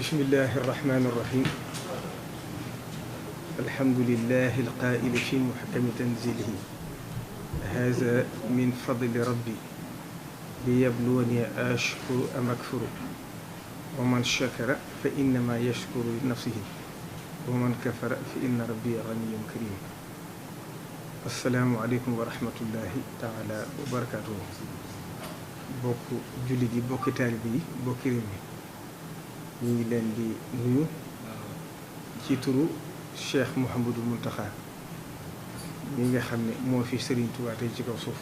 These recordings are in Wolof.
bismillahi irrahmani irrahim alhamdulilahi alqaili fi muhkami tanzilihi haza min fadli rabbi liyabluwani ashkuru am akfuru wa man shakara fa innama yashkuru li nafsihi wa man kafara fa inna rabbi ganiyyun karim assalaamu aleykum wa rahmatullahi taala wa barakatuhu bokk jullit yi bokki taalibe yi bokki réew mi ñu ngi leen di nuyu ci turu Cheikh Mouhamadou Mountakha mi nga xam ne moo fi Serigne Touba tey ci kaw suuf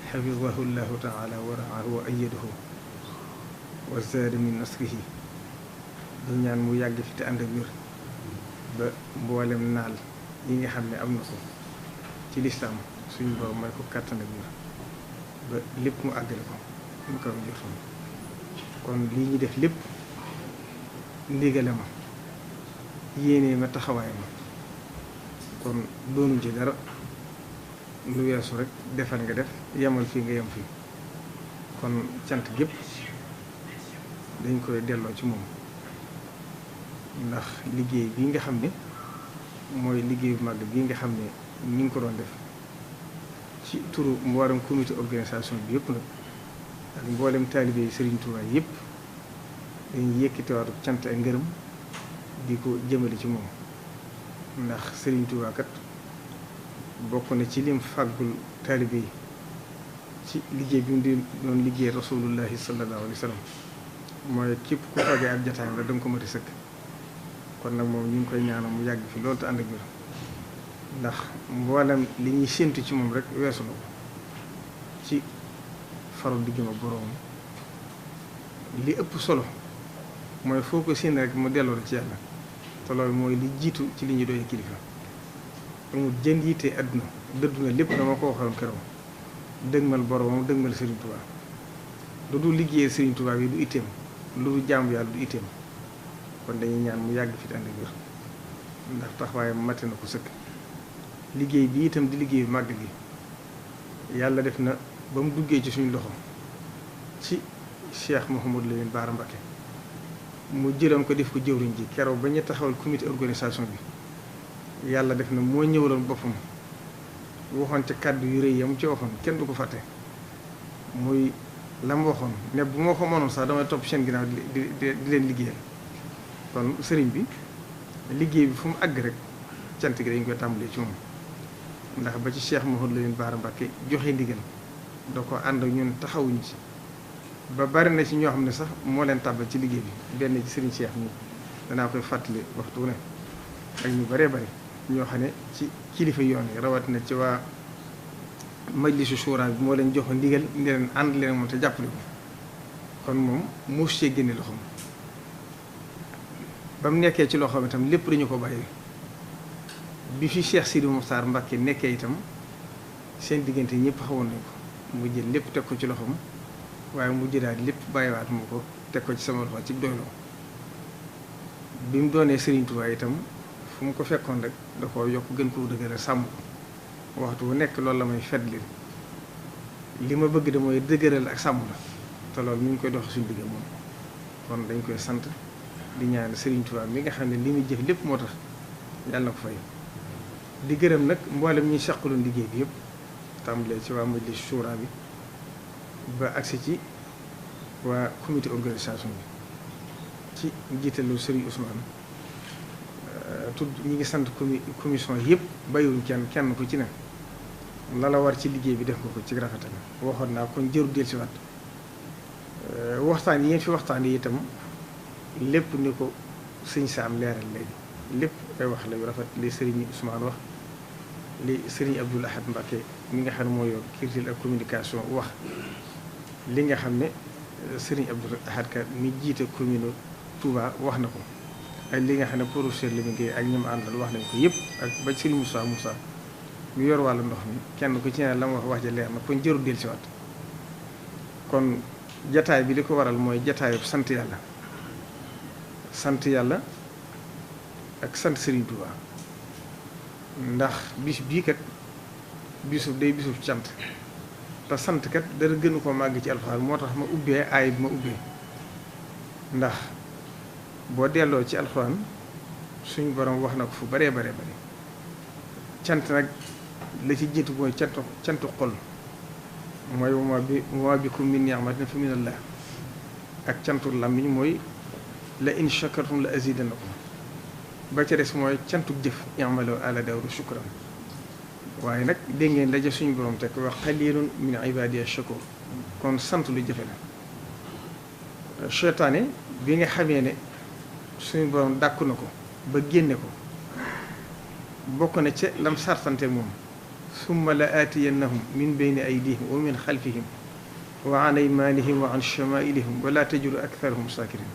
xafidahu llahu taala wa raahu wa ayyadahu wa zaada min nasrihi di ñaan mu yàgg fi te ànd ak wér ba mboolem naal yi nga xam ne am na ko ci lislaam suñu borom may ko kàttan ak wér ba lépp mu àggale ko mu kaw jotoon kon lii ñu def lépp ndigale ma yéene ma taxawaay ma kon doonu ci dara lu weesu rek defal nga def yemal fii nga yem fii kon cant gépp dañ koy delloo ci moom ndax liggéey bii nga xam ne mooy liggéey bu mag bii nga xam ne ñu ngi ko doon def ci turu mboolem comité organisation bi yëpp nag ak mboolem taalibe yi Serigne Touba yëpp dañuy yëkkatiwaatu cant ak ngërëm di ko jëmale ci moom ndax Serigne Touba kat bokk na ci lim fàggul taalibe yi ci liggéey bi mu di doon liggéey rasulullahi sallallahu alayhi wa sallam mooy képp ku toogee ak jataay la danga ko mati sëkk kon nag moom ñu ngi koy ñaanal mu yàgg fi loolu te ànd ak wér ndax mboolem li ñuy séentu ci moom rek weesu na ko ci faru diggam ak boroom li ëpp solo mooy foo ko séen rek mu delloo ci yàlla te loolu mooy li jiitu ci li ñu doy kilifa amul jën yitte àdduna dëddu na lépp dama ko waxoon keroog dëgmal boroomam dëgmal Serigne Touba lu dul liggéeyee Serigne Touba bi du itteem lu dul jaamu yàlla du itteem kon dañuy ñaan mu yàgg fi te ànd ak wér ndax taxawaay mate na ko sëkk liggéey bi itam di liggéeyu màgg gi yàlla def na ba mu duggee ci suñu loxo ci Cheikh Mouhamadou Lamine Bara Mbacké mu jëloon ko def ko jëwriñ ji keroog ba ñu taxawal comité organisation bi yàlla def na moo ñëwaloon boppam waxoon ci kàddu yu rëy yam ci waxoon kenn du ko fàtte muy la mu waxoon ne bu moo ko mënoon sax damay topp seen ginnaaw di leen liggéeyal kon sëriñ bi liggéey bi fu mu àgg rek cant gi dañ koy tàmbalee ci moom ndax ba ci Cheikh Mouhamadou Lamine Bara Mbacké joxe ndigal da ko ànd ak ñun taxawuñ ci ba bari na ci ñoo xam ne sax moo leen tàbbal ci liggéey bi benn ci sëriñ Cheikh mi danaa koy fàttali waxtu ne ak ñu baree bari ñoo xam ne ci kilifa yoon yi rawatina ci waa majlisu shura bi moo leen jox ndigal ndi leen ànd leen moom te jàppale ko kon moom muus cee génne loxoom ba mu nekkee ci loxoom itam lépp dañu ko bàyyi bi fi Cheikh Sidi Mokhtar Mbacké nekkee itam seen diggante ñëpp xawoon nañ ko mu jël lépp teg ko ci loxoom waaye mu jëlaat lépp bàyyiwaat mu ko teg ko ci sama loxo ci doyloo bi mu doonee Serigne Touba itam fu mu ko fekkoon rek da ko yokk gën koo dëgëral sàmm ko waxtu bu nekk loolu la may fetli li ma bëgg de mooy dëgëral ak sàmm la te loolu mi ngi koy dox suñu digg moom kon dañ koy sant di ñaan Serigne Touba mi nga xam ne li muy jëf lépp moo tax yàlla na ko fay di gërëm nag mboolem ñi saqaloon liggéey bi yëpp tàmbalee ci waa majlis shura bi ba agsi ci waa comité organisation bi ci njiitalu Serigne Ousmane tudd ñi ngi sant commission yëpp bàyyiwuñ kenn ku ci ne la la war ci liggéey bi def nga ko ci rafetal waxoon naa kon jëru del si waat waxtaan yi ngeen fi waxtaan yi itam lépp ni ko sëñ Saam leeral léegi lépp ay wax la yu rafet li Serigne Ousmane wax li Serigne Abdoul Ahad Mbacké mi nga xam ne moo yor culture ak communication wax li nga xam ne Serigne Abdoul Ahad Ka mi jiite commune Touba wax na ko ak li nga xam ne professeur Lamine Gueye ak ñoom àndal wax nañ ko yëpp ak ba Serigne Moussa mu yor wàllu ndox mi kenn ku ci ne la mu wax ja leer na kon jëru del si waat kon jataay bi li ko waral mooy jataayu sant yàlla ak sant Serigne Touba ndax bis bii kat bisub cant te sant kat dara gënu ko màgg ci alxuraan moo tax ma ubbee aay bi ma ubbee ndax boo delloo ci alxuraan suñ borom wax na ko fu baree bare bare cant nag la ci jiitu mooy cantu xol mooy wa bikum min ni'matin fa minallah ak cantu làmmiñ mooy la in shakartum la azidanakum ba ca des mooy cantu jëf i'malu ala Daawuda shukran waaye nag dégg ngeen daje suñu borom teg wax qalilun min ibadiya shakur kon sant lu jëfe la seytaane bi nga xamee ne suñu borom dàkku na ko ba génne ko bokk na ca lam sartante moom summa la aatiyannahum min bayni aydihim wa min xalfihim wa an aymanihim wa an chamailihim wala tajidu aktharahum shakirin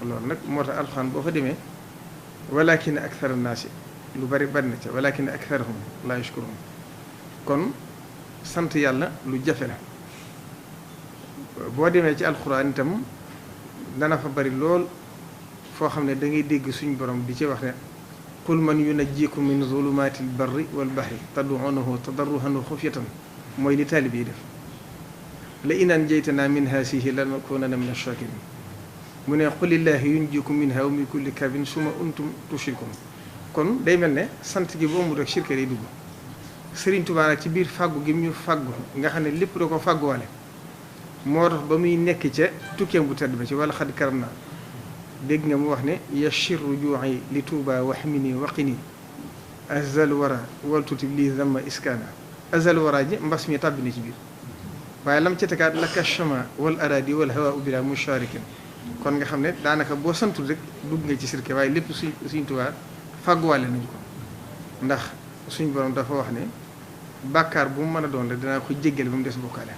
loolu nag moo tax alxuraan boo fa demee walakin akthara naasi lu bari na ca walakin aktharahum la yashkurun kon sant yàlla lu jafe la boo demee ci alxuraan itam dana fa bari lool foo xam ne da ngay dégg suñu borom di ci wax ne qul man yunajjikum min zulumaati lbarri walbahri tad'uunahu tadarruhan wa xufyatan mooy li taalibe yi def la in anjaytanaa min haasihi lanakuunanna min ash-shaakiriin mu ne qulillaahi yunjiikum minhaa wa min kulli kaabin summa antum tushrikuun kon day mel ne sant gi bu amul rek shirka day dugg Sëriñ Tuubaa nag ci biir fàggu gi mu ñu fàggu nga xam ne lépp da ko fàgguwaale moo tax ba muy nekk ca tukkeem bu tedd ba ci wala xad karam naa dégg nga mu wax ne yashirru juu'i li tuuba waxmini waqini azal wara waltutib lii zamma iskaana azal wara ji mbas mi tàbbi na ci biir waaye lam ca tegaat laka chama wal aradi wal hawa bila musharikin kon nga xam ne daanaka boo santul rek dugg nga ci sirke waaye lépp suñ Tuubaa fàgguwaale nañu ko ndax suñ borom dafa wax ne bàkkaar bu mu mën a doon rek danaa ko jéggale ba mu des bokkaale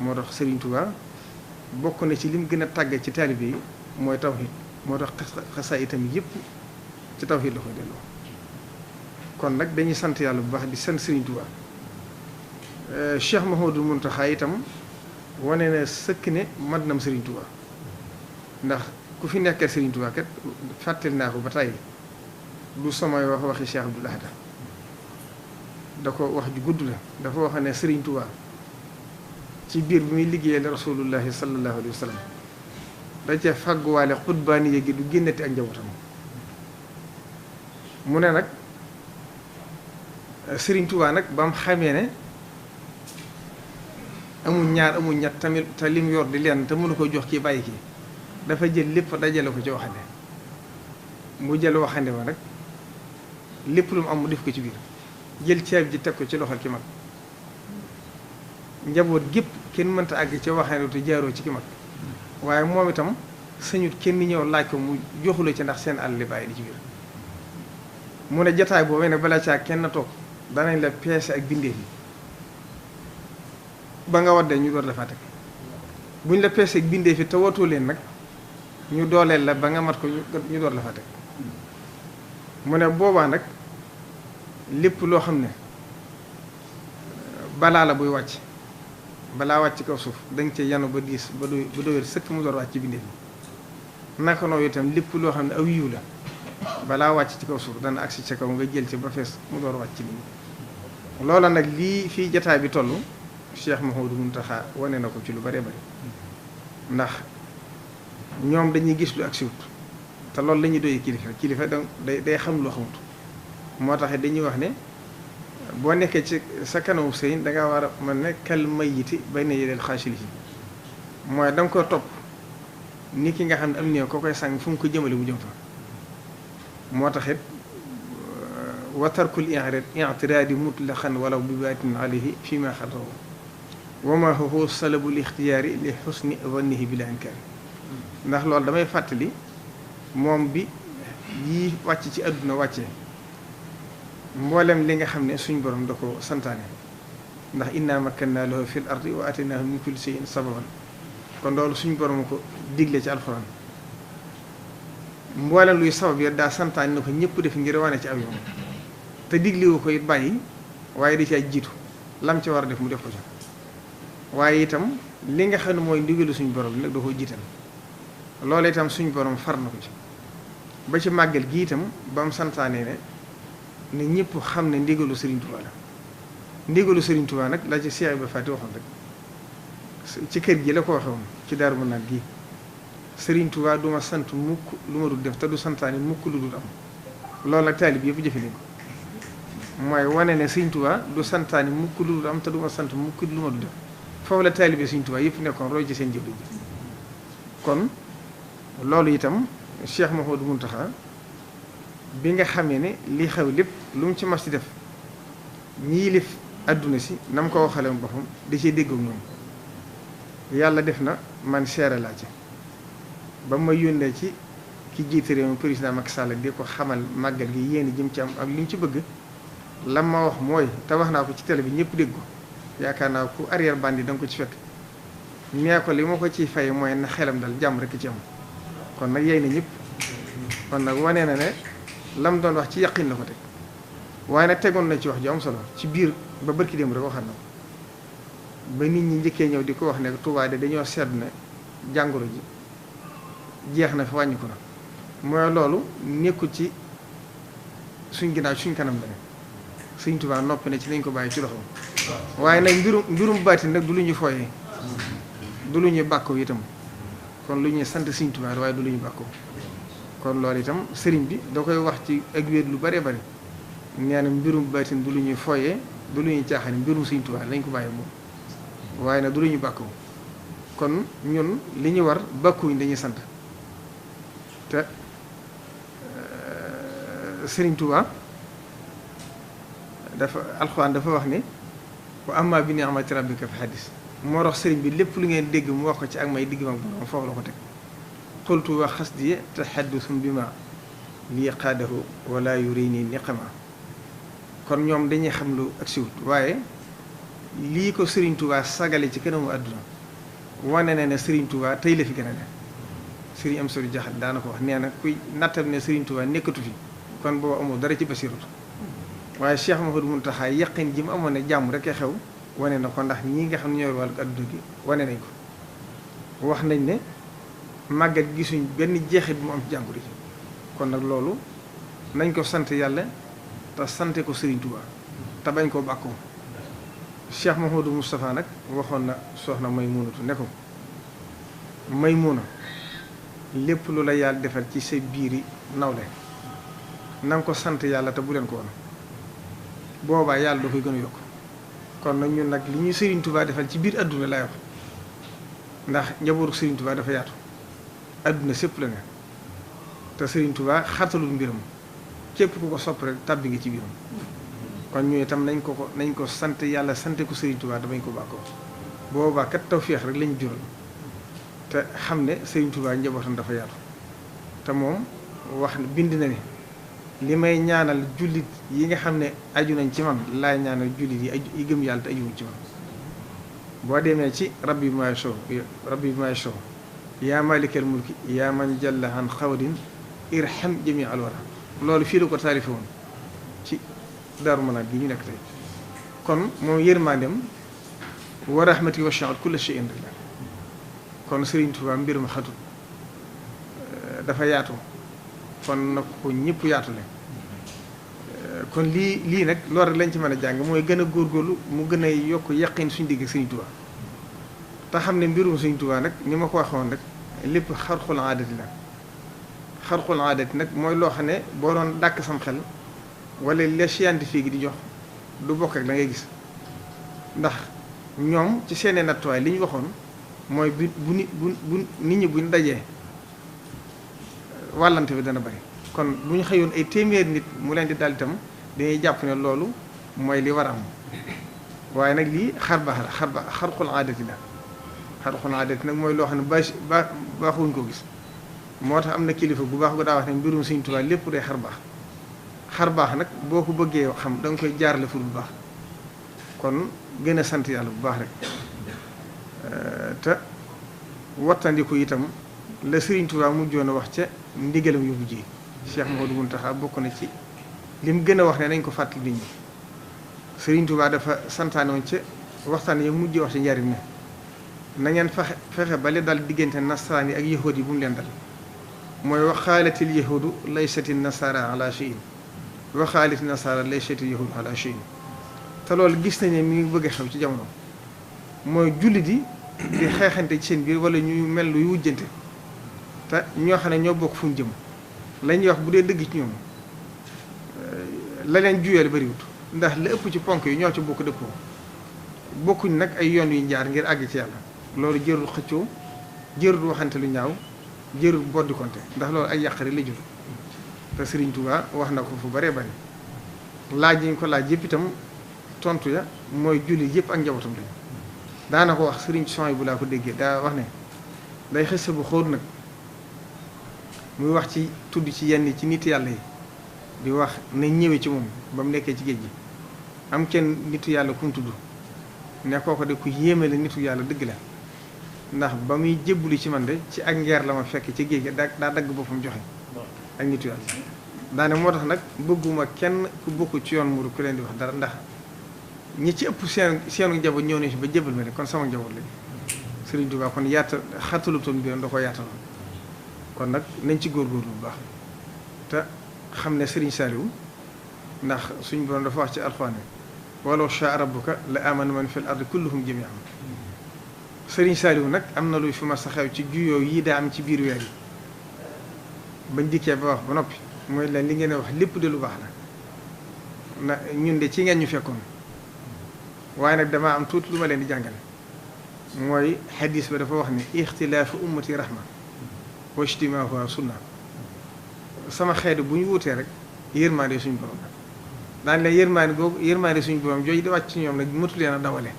moo tax Sëriñ Tuubaa bokk na ci lim gën a tàgge ci taalibe yi mooy tawhid moo tax xasaa itam yëpp ci tawhid la koy delloo kon nag dañuy sant yàlla bu baax di sant Sëriñ Tuubaa Cheikh Mouhamadou Mountakha itam wane na sëkk ne mat nam Sëriñ Tuubaa ndax ku fi nekkal Sëriñ Tuubaa kat fàttali naa ko ba tàyyi du samay wax waxi Cheikh Abdoul Ahad da ko wax ju gudd la dafa wax ne Sëriñ Tuubaa ci biir bi muy liggéeyal rasulullahi sallallahu alayhi wa sallam da cee fàgguwaale xutbaani yéegi du génnati ak njabootam mu ne nag Sëriñ Tuubaa nag ba mu xamee ne amul ñaar amul ñett tamit te lim yor di leen te mënu ko jox kii bàyyi kii dafa jël lépp dajale ko ci waxande mu jël waxande wa nag lépp lu mu am mu def ko ci biir jël ceeb ji teg ko ci loxol ki mag njaboot gépp kenn mënta àgg ci waxande te jaaroo ci ki mag waaye moom itam sañut kenn ñëw laaj ko mu joxula ci ndax seen àll li bàyyi di ci biir mu ne jataay boobee nag balaa caa kenn toog danañ la peese ak bindeef yi ba nga waddee ñu door dafa teg buñ la peese ak bindeef yi te watoo leen nag ñu dooleel la ba nga mat ko ñu door la fa teg mu ne boobaa nag lépp loo xam ne balaa la buy wàcc balaa wàcc kaw suuf da nga cee yanu ba diis ba doyal sëkk mu door wàcc ci bindeef yi naka noonu itam lépp loo xam ne aw yiw la balaa wàcc ci kaw suuf dana agsi ca kaw nga jël ci ba fees mu door wàcc ci nit ñi loola nag lii fii jataay bi toll Cheikh Mouhamadou Mountakha wane na ko ci lu bëree bëri ndax ñoom dañuy gis lu ak siwut te loolu la ñuy doy kilifa donc day xam loo xamut moo tax dañuy wax ne boo nekkee ci sa kanamu sëriñ dangaa war a mën ne kal mayyiti bayna yadayil xaasilihi mooy da nga ko topp nit ki nga xam ne am néew ko koy sàng fu mu ko jëmale mu jëm fa moo tax it wa tarkul i'tiraadi mutlaqan walaw bi baatin alayhi fi ma xatahu wa ma huwa salabul ixtiyaari li xusni zannihi bila inkaari ndax loolu damay fàttali moom bi yii wàcc ci àdduna wàccee mboolem li nga xam ne suñ borom da ko santaane ndax inna makkanna lahu fil ardi wa ataynaahu min kulli shay'in sababan kon loolu suñ borom ko digle ci alxuraan mboolem luy sabab ya daa santaane na ko ñëpp def ngir wane ci aw yoon te diglewu ko it bàyyi waaye da cay jiitu lam ci war a def mu def ko ci waaye itam li nga xam ne mooy ndigalu suñu borom bi nag da koo jiital loolu itam suñu borom far na ko ci ba ci màggal gi itam ba mu santaane ne ñëpp xam ne ndigalu Serigne Touba la ndigalu Serigne Touba nag la ci Cheikh Ibrahima Fati waxoon rek ci kër gi la ko waxee woon ci Daaru Manaan gi Sëriñ Tuubaa du ma sant mukk lu ma dul def te du santaane mukk lu dul am loolu nag taalib yëpp jëfe nañ ko mooy wane ne Sëriñ Tuubaa du santaane mukk lu dul am te du ma sant mukk lu ma dul def foofu la taalibe Sëriñ Tuubaa yëpp nekkoon roy ci seen jëf ji kon loolu itam Cheikh Mouhamadou Mountakha bi nga xamee ne li xew lépp lu mu ci mas ci def ñii lif adduna si na mu ko waxale boppam da cee déggoog ñoom yàlla def na man seere laa ci ba ma yónnee ci ki jiite réew mi président Macky Sall di ko xamal màggal gi yéen jëm ci am ak li mu ci bëgg lam ma wax mooy te wax naa ko ci télé bi ñëpp dégg ko yaakaar naa ku arrière bandi da nga ko ci fekk nee ko li ma ko ciy fay mooy na xelam dal jàmm rek ci am kon nag yey na ñëpp kon nag wane na ne lam doon wax ci yaqin la ko teg waaye nag tegoon na ci wax ju am solo ci biir ba bërki dem rek waxaat na ko ba nit ñi njëkkee ñëw di ko wax ne Touba de dañoo sedd ne jàngoro ji jeex na fi wàññi ko na mooy loolu nekkul ci suñ ginnaaw suñ kanam la ne Sëriñ Touba noppi na ci nañ ko bàyyi ci loxoom waaye nag mbirum baati nag du lu ñu fooyee du lu ñuy bàkkoo itam kon lu ñuy sant Sëriñ Touba waaye du lu ñu bàkkoo kon loolu itam sëriñ bi da koy wax ci ak wéet lu bare bare nee na mbirum baatin du lu ñuy fooyee du lu ñuy caaxaan mbirum Sëriñ Touba lañ ko bàyyi moom waaye nag du lu ñu bàkkoo kon ñun li ñu war bàkkuñ dañuy sant te Sëriñ Touba dafa alxuraan dafa wax ne wa amma bi ni'mati rabbika fa haddis moo tax sëriñ bi lépp lu ngeen dégg mu wax ko ci ak may digg mag borom foofu la ko teg qultu wa xasdi tahaddusum bi ma lii qaadahu wala yurini niqama kon ñoom dañuy xam lu ak siwut waaye lii ko Sëriñ Touba sagale ci kanamu àdduna wane na ne Sëriñ Touba tey la fi gën a ne Sëriñ Amsatu Jaxate daana ko wax nee na kuy nattab ne Sëriñ Touba nekkatu fi kon boobu amul dara ci basiratu waaye Cheikh Mouhamadou Mountakha yaqin ji mu amoon ne jàmm rek a xew wane na ko ndax ñii nga xam ne ñooy wàllu adduna gi wane nañ ko wax nañ ne màggat gisuñ benn jeexit bu mu am ci jàngoro ji kon nag loolu nañ ko sant yàlla te sante ko Sëriñ Touba te bañ koo bàkkoo Cheikh Mouhamadou Moustapha nag waxoon na soxna Maymunatu ne ko Maymuna lépp lu la yàlla defal ci sa biiri nawle na nga ko sant yàlla te bu leen ko woon boobaa yàlla da koy gën a yokk kon nag ñun nag li ñuy Sëriñ Touba defal ci biir adduna lay wax ndax njabootu Sëriñ Touba dafa yaatu adduna sépp la ne te Sëriñ Touba xartalul mbiram képp ku ko sopp rek tàbbi nga ci biiram kon ñu itam nañ ko sant yàlla sante ko Sëriñ Touba damañ ko bàkkoo boobaa kat tawféex rek lañu jural te xam ne Sëriñ Touba njabootam dafa yaatu te moom wax bind na ne li may ñaanal jullit yi nga xam ne aju nañ ci man laay ñaanal jullit yi gëm yàlla te ajuwuñ ci man boo demee ci rabbi bi may show yaa malikal mulki yaa man jalla an xawdin irham jami alwara loolu fii la ko taalife woon ci Daaru Manaan gi ñu nekk tey kon moom yërmaandem wa rahmati wasi'at kulla shay'in rek la kon Sëriñ Tuubaa mbir ma xatul dafa yaatu kon nag ko ñëpp yaatule kon lii nag loolu rek lañ ci mën a jàng mooy gën a góorgóorlu mu gën a yokk yaqin suñu digg ak Sëriñ Tuubaa te xam ne mbirum Sëriñ Tuubaa nag ni ma ko waxoon rek lépp xarxul aadati la xarxul aadati nag mooy loo xam ne boo doon dàkk sam xel wala les scientifique di jox du bokk ak la ngay gis ndax ñoom ci seeni nattuwaay li ñu waxoon mooy bu nit ñi buñ dajee wàllante bi dana bari kon bu ñu xëyoon ay téeméer nit mu leen di dal itam dañuy jàpp ne loolu mooy li war a am waaye nag lii xarxul aadati la xarxul aadati nag mooy loo xam ne baaxuñ ko gis moo tax am na kilifa bu baax bu daa wax ne mbirum Sëriñ Tuubaa lépp day xar baax nag boo ko bëggee xam da nga koy jaarale fu bu baax kon gën a sant yàlla bu baax rek te wattandiku itam la Sëriñ Tuubaa mujjoon a wax ca ndigalam yu mujj yi Cheikh Mouhamadou Mountakha bokk na ci lim gën a wax ne nañ ko fàttali nit ñi Sëriñ Tuubaa dafa santaane woon ca waxtaan yi mujj wax ci njariñ ne na ngeen fexe ba li dal diggante nasaraan yi ak yahuud yi bu mu leen dal mooy waxaalatil yahuudu laysati nasara ala shay'in waxaalati nasara laysati yahuudu ala shay'in te loolu gis nañ ne mi ngi bëgg a xew ci jamono mooy jullit yi di xeexante ci seen biir wala ñuy mel luy wujjante te ñoo xam ne ñoo bokk fu ñu jëm la ñuy wax bu dee dëgg ci ñoom la leen juyeel bariwut ndax li ëpp ci ponk yi ñoo ci bokk dëppoo bokkuñ nag ay yoon yu jaar ngir àgg ci yàlla loolu jërul xëccoo jërul waxante lu ñaaw jërul boddi konte ndax loolu ay yàqari la jur te Serigne Touba wax na ko fu baree bari laaj yi ñu ko laaj yëpp itam tontu ya mooy julli yëpp ak njabootam lañu daana ko wax Serigne Soy bu laa ko déggee daa wax ne day xëse bu xóot nag muy wax ci tudd ci yenn ci nit yàlla yi di wax na ñëwee ci moom ba mu nekkee ci géej gi am kenn nitu yàlla ku mu tudd ne kooko de ku yéeme la nitu yàlla dëgg la ndax ba muy jébbuli ci man de ci ak ngeer la ma fekk ci géej gi daa dagg boppam joxe ak nitu yàlla daane moo tax nag bëgguma kenn ku bokk ci yoon muru ku leen di wax dara ndax ñi ci ëpp seenu njaboot ñëw nañ si ba jébal ma ne kon sama njaboot lañ Sëriñ Tuubaa kon yaata xattalutoon bi da ko yaataloon kon nag nañ ci góorgóorlu bu baax te xam ne Sëriñ Saaliw ndax suñ borom dafa wax ci alxuraan walaw shaa rabbuka la amana man fil ardi kulluhum jami'an Sëriñ Saaliw nag am na luy fi ma sa xew ci juyoo yi daa am ci biir weer yi bañ dikkee ba wax ba noppi mooy leen li ngeen wax lépp de lu baax la na ñun de ci ngeen ñu fekkoon waaye nag damaa am tuuti lu ma leen di jàngale mooy xadis ba dafa wax ne ixtilaafu ummati rahma wa ijtimaahuha sunna sama xeet bu ñu wutee rek yërmaande suñu borom daañu leen yërmaande googu yërmaande suñu borom jooju di wàcc ci ñoom nag mëtu leen a dawale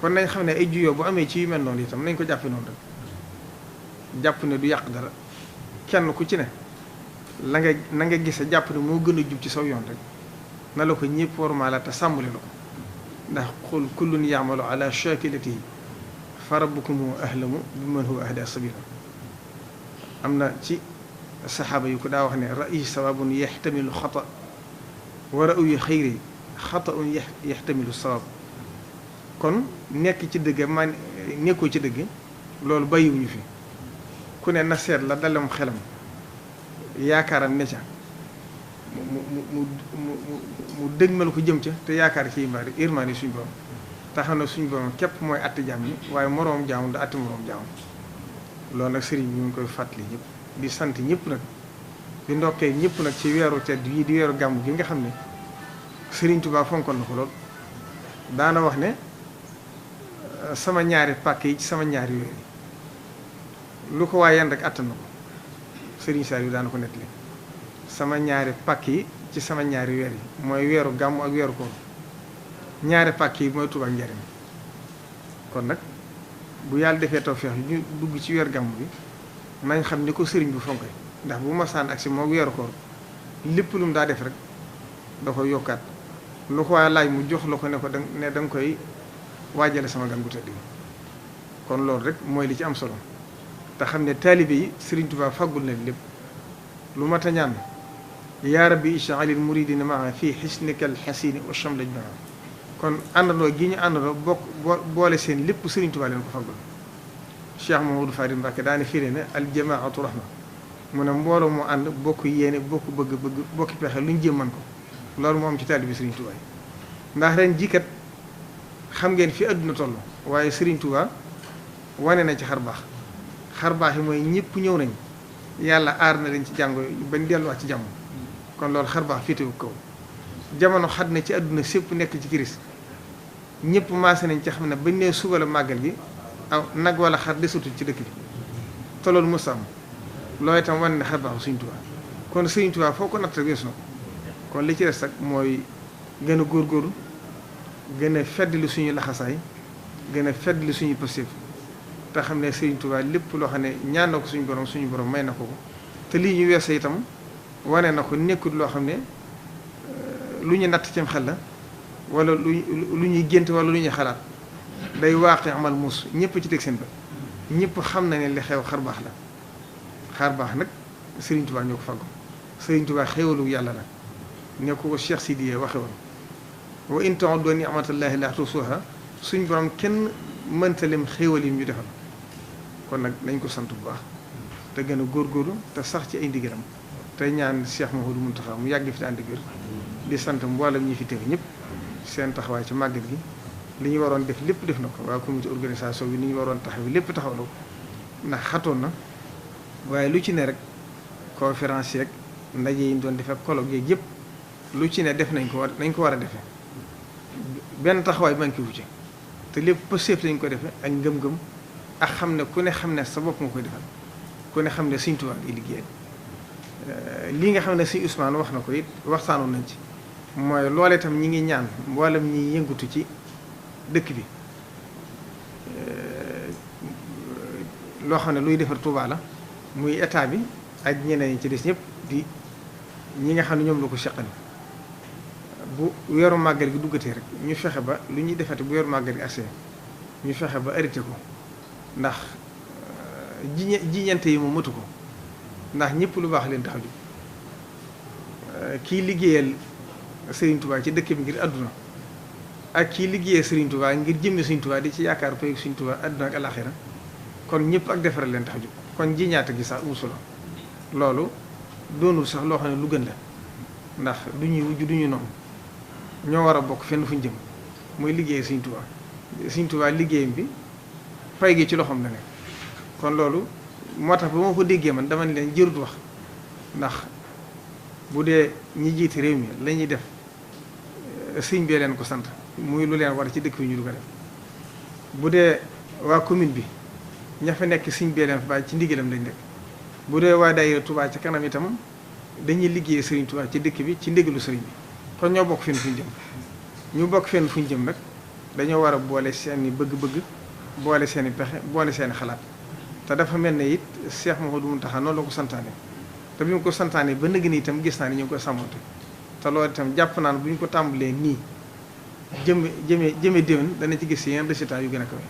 kon nañ xam ne ay juyoo bu amee ci yu mel noonu itam nañ ko jàppe noonu rek jàpp ne du yàq dara kenn ku ci ne la nga na nga gise jàpp ne moo gën a jub ci saw yoon rek na la ko ñëpp warmaala te sàmmule la ko ndax xul kullun yaamalu ala shakilatihi fa rabbukum ahlamu bi man huwa ahda sabila am na ci saxaaba yu ko daa wax ne ra'yi sawabun yaxtamilu xata wa ra'yu xayri xataun yaxtamilu sawab kon nekk ci dëgg man nekkoo ci dëgg loolu bàyyiwuñu fi ku ne na seet la dalam xelam yaakaaram ne ca mu dëgmal ko jëm ca te yaakaar ci irmaani suñu borom taxaw na suñu borom képp mooy atti jaam ñi waaye moroom jaamam da atti moroom jaamam loolu nag sëriñ bi ñu ngi koy fàttali ñëpp di sant ñëpp nag di ndokkee ñëpp nag ci weeru tedd yii di weeru gàmm gi nga xam ne Sëriñ Tuubaa fonkoon na ko lool daana wax ne sama ñaari pàkk yi ci sama ñaari weer yi lu ko waaye yan rek attan na ko Sëriñ Saaliw daana ko nettali sama ñaari pàkk yi ci sama ñaari weer yi mooy weeru gàmm ak weeru koor ñaari pàkk yi mooy Tuubaa ak Njaaréem kon nag bu yàlla defee tawfeex ñu dugg ci weer gàmm bi nañ xam ni ko sëriñ bi fonke ndax bu ma saan ak si moo weeru koor lépp lu mu daa def rek da koy yokkaat lu ko waaye laaj mu jox la ko ne ko da nga koy waajale sama gan gu tëdd kon loolu rek mooy li ci am solo te xam ne taalibe yi Sëriñ Tuubaa faggul leen lépp lu mat a ñaan yaa rabbi ij'alil muridina maa fii xisnikal xasini wa chamlaj maa kon àndandoo gi ñu àndandoo boole seen lépp Sëriñ Tuubaa leen ko faggul Cheikh Mamadou Fadil Mbacké daane firé ne al jamaatu rahma mu ne mbooloo mu ànd bokk yéene bokk bëgg-bëgg bokki pexe lu ñu jéem man ko loolu moo am ci taalibe Sëriñ Tuubaa ndax ren jikat xam ngeen fi àdduna toll waaye Sëriñ Tuubaa wane na ci xar baax yi mooy ñëpp ñëw nañ yàlla aar na leen ci jàngo bañ delluwaat ci jàmm kon loolu xar baax féetewu kaw jamono xat na ci àdduna sépp nekk ci kiris ñëpp maase nañ ci xam ne bañ nee suba la màggal gi aw nag wala xar desutul ci dëkk bi te loolu mos am loolu itam wane ne xar baaxu Sëriñ Tuubaa kon Sëriñ Tuubaa foo ko natt weesu na ko kon li ci des rek mooy gën a góorgóorlu gën a feddali suñu laxasaay gën a feddali suñu positif te xam ne Sëriñ Tuubaa lépp loo xam ne ñaan na ko suñu borom may na ko ko te lii ñu weesa itam wane na ko nekkul loo xam ne lu ñu natt cim xel la wala lu ñuy gént wala lu ñuy xalaat day waaqi amal muus ñëpp ci teg seen bët ñëpp xam na ne li xew xar baax la xar baax nag Sëriñ Tuubaa ñoo ko faggu Sëriñ Tuubaa xéewalu yàlla la ne ko Cheikh Sidiye waxe woon wa in ta'uddu ni'matallahi la tuhsuha suñ borom kenn mënta lim xéewal yi ñu defal kon nag nañ ko sant bu baax te gën a góorgóorlu te sax ci ay ndigalam te ñaan Cheikh Mouhamadou Mountakha mu yàgg fi te ànd ak wér di sant mboolem ñi fi teew ñëpp seen taxawaay ci màggal gi li ñu waroon def lépp def na ko waa comité organisation bi ni ñu waroon taxaw lépp taxaw na ko ndax xatoon na waaye lu ci ne rek conférence yeeg ndaje yi ñu doon defee colloque yeeg yëpp lu ci ne def nañ ko war a defee benn taxawaay manqué wu ci te lépp pëseef lañ ko defee ak ngëm-ngëm ak xam ne ku ne xam ne sa bopp nga koy defal ku ne xam ne Sëriñ Tuubaa ngay liggéeyal lii nga xam ne Sëriñ Ousmane wax na ko it waxtaanoon nañ ci mooy loolee itam ñi ngi ñaan mboolem ñi yëngutu ci dëkk bi loo xam ne luy defar Tuubaa la muy état bi ak ñeneen ñi ci des ñëpp di ñi nga xam ne ñoom la ko seqal bu weeru màggal gi duggatee rek ñu fexe ba lu ñuy defati bu weeru màggal gi accès ñu fexe ba arrêté ko ndax jiñante yi moom matu ko ndax ñëpp lu baax leen tax a jóg kii liggéeyal Serigne Touba ci dëkk bi ngir àdduna ak kii liggéeyal Serigne Touba ngir jëmmi Serigne Touba di ci yaakaar pay Serigne Touba àdduna ak alaxira kon ñëpp ak defaral leen tax a jóg kon jiñaate gi sax amu solo loolu doonul sax loo xam ne lu gën la ndax du ñuy wujj du ñu noonu ñoo war a bokk fenn fu ñu jëm mooy liggéey Serigne Touba Serigne Touba liggéeyam bi pay gi ci loxoom la ne kon loolu moo tax ba ma ko déggee man dama ne leen jërut wax ndax bu dee ñi jiite réew mi la ñuy def sëñ bee leen ko sant muy lu leen war ci dëkk bi ñu du ko def bu dee waa commune bi ña fa nekk sëñ bee leen fa bàyyi ci ndigalam lañ nekk bu dee waa daayira Touba ca kanam itam dañuy liggéey Serigne Touba ci dëkk bi ci ndigalu sëriñ bi kon ñoo bokk fenn fu ñu jëm ñu bokk fenn fu ñu jëm nag dañoo war a boole seeni bëgg-bëgg boole seeni pexe boole seeni xalaat te dafa mel ne it Cheikh Mouhamadou Mountakha noonu la ko santaane te bi mu ko santaane ba nëgg ni itam gis naa ni ñu ngi koy sàmmante te loolu itam jàpp naan bu ñu ko tàmbalee nii jëme déwén dana ci gis yeneen résultats yu gën a kawe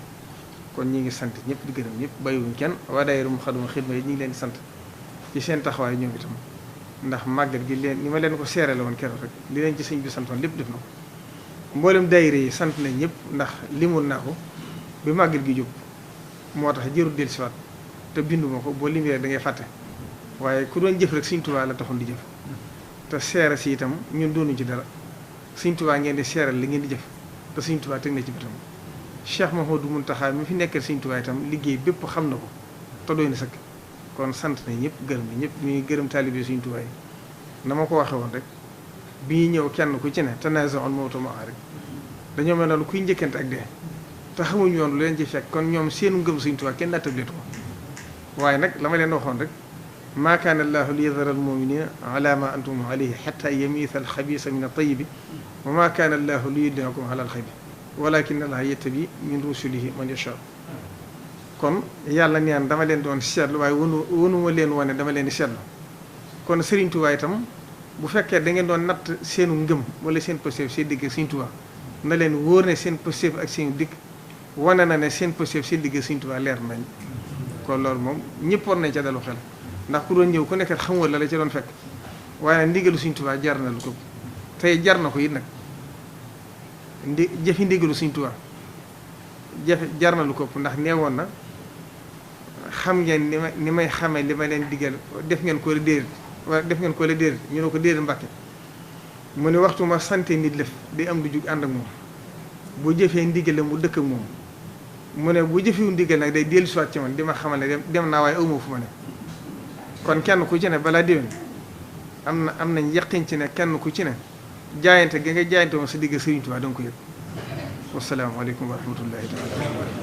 kon ñi ngi sant ñëpp di gërëm ñëpp bàyyiwuñ kenn waa daayira Moukhaddamatoul Khidma yi ñu ngi leen di sant ci seen taxawaay ñoom itam ndax màggal gi leen ni ma leen ko seerale woon keroog rek li leen ci sëñ bi santoon lépp def na ko mboolem daayira yi sant nañ ñëpp ndax limul naa ko bi màggal gi jóg moo tax jërul del siwaat te binduma ko boo limee da ngay fàtte waaye ku doon jëf rek Sëriñ Tuubaa la taxoon di jëf te seere si itam ñun doonuñ ci dara Sëriñ Tuubaa ngeen di seeral li ngeen di jëf te Sëriñ Tuubaa teg na ci bëtam Cheikh Mouhamadou Mountakha mi fi nekkal Sëriñ Tuubaa itam liggéey bépp xam na ko te doy na sëkk kon sant na ñëpp gërëm na ñëpp ñuy gërëm taalibe Sëriñ Tuubaa yi na ma ko waxee woon rek bi ñëw kenn ku ci ne tanaazaul mawtu ma'a rek dañoo mel noonu kuy njëkkante ak dee te xamuñu yoon lu leen ci fekk kon ñoom seenu ngëm Sëriñ Tuubaa kenn nattableetu ko waaye nag la ma leen waxoon rek maa kaana allaahu liyadara al-mu'miniina alaa maa antum alayhi hattaa yamiiza al-xabiisa mina at-tayyibi wa maa kaana allaahu liyudliakum alal xaybi walaakinna allaaha yattabii min rusulihi man yashaa kon yàlla neen dama leen doon seetlu waaye wonuma leen wane dama leen di seetlu kon Sëriñ Tuubaa itam bu fekkee da ngeen doon natt seenu ngëm wala seen pëstéef seen digg Sëriñ Tuubaa na leen wóor ne seen pëstéef ak seen dikk wane na ne seen pëstéef seen digg Sëriñ Tuubaa leer nañ kon loolu moom ñëpp war nañ ca dalu xel ndax ku doon ñëw ku nekk xamoo la ci doon fekk waaye ndigalu Sëriñ Tuubaa jar na lu ko tey jar na ko it nag jëfi ndigalu Sëriñ Tuubaa jar na lu ko ndax nee woon na xam ngeen ni may xamee li ma leen digal def ngeen ko déedéet wala def ngeen ko la déedéet ñu ne ko déedéet Mbàkke mu ne waxtu ma sante nit lëf day am lu jug ànd ak moom bu jëfee ndigal la mu dëkk ak moom mu ne bu jëfewu ndigal nag day dellu siwaat ci man di ma xamal ne dem naa waaye awma fu ma ne kon kenn ku ci ne balaa déwén am nañ yaqin ci ne kenn ku ci ne jaayante gi nga jaayante woon sa digg Sëriñ Tuubaa da nga ko yëg wassalaamu aleykum wa rahmatullahi taala